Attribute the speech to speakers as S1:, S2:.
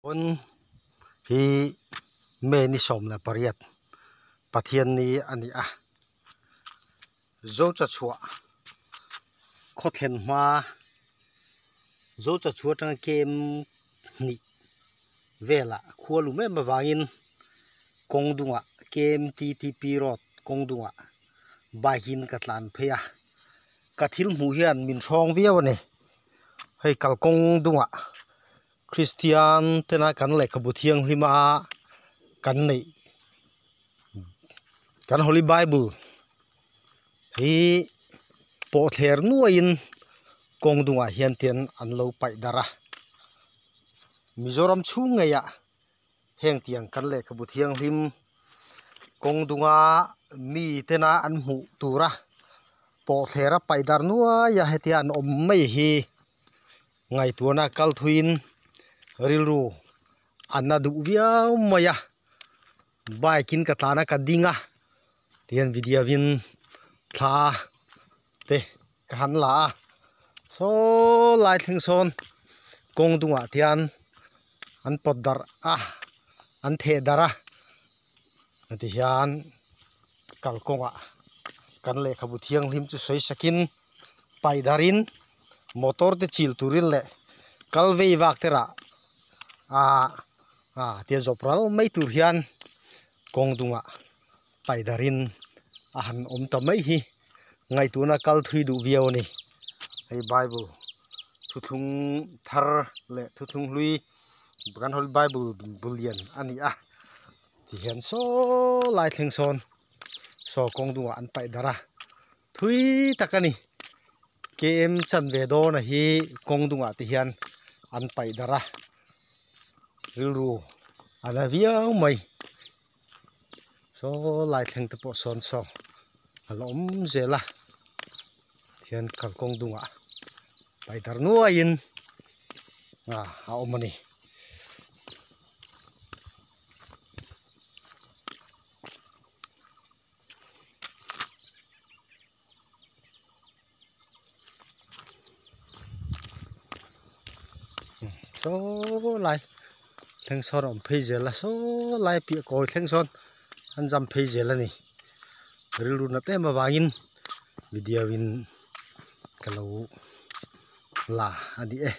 S1: Pawn hi May ni 18 Pathianni a ni a, Zochachhuah khaw thlen hma Zochachhuah atanga kem hnih velah khua lum em avangin kawng dungah KMTTP road kawng dungah bike in ka tlan phei a, ka thil hmuh hian min hrawng viau a ni. Hei kalkawng dungah Kristian tena kan lehkhabu thianghlim a kan neih kan Holy Bible hi pawh thler nuaiin kawng dungah hian ten an lo paih darh a Mizoram chhung ngeiah heng tiang kan lehkhabu thianghlim kawng dunga mi tena an hmuh tura pawh thlera paih darh nuai a hetia an awm mai hi ngaihtuahna kal thuiin rilru a na duh viau mai a bike in ka tlan a ka ding a tihian video in thla te ka han la a saw lai thleng sawn kawng dungah te hian an pawt darh a an theh darh a tihian kalkawngah kan lehkhabu thianghlim chu sawi sakin paih darhin motor te chil turin leh kal vei vak te rah ah ah tia zawp ral mai tur hian kawng dungah paih darhin a han awm ta mai hi ngaihtuahna kal thui duh viau a ni hei bible thuthlung thar leh thuthlung hlui kan holy bible bulian a ni a. Tihian saw lai thleng sawn saw kawng dungah an paih darh a thui tak a ni km chanve dawn a hi kawng dungah te hian an paih darh a rilru a la viau mai saw lai thleng te pawh sawn saw a la awm zel a tihian kalkawng dungah paih darh nuaiin a awm a ni. Saw lai thleng sawn a awm phei zel a saw lai piah kawi thleng sawn an zam phei zel a ni rilru nat em avangin video in ka lo la a ni e.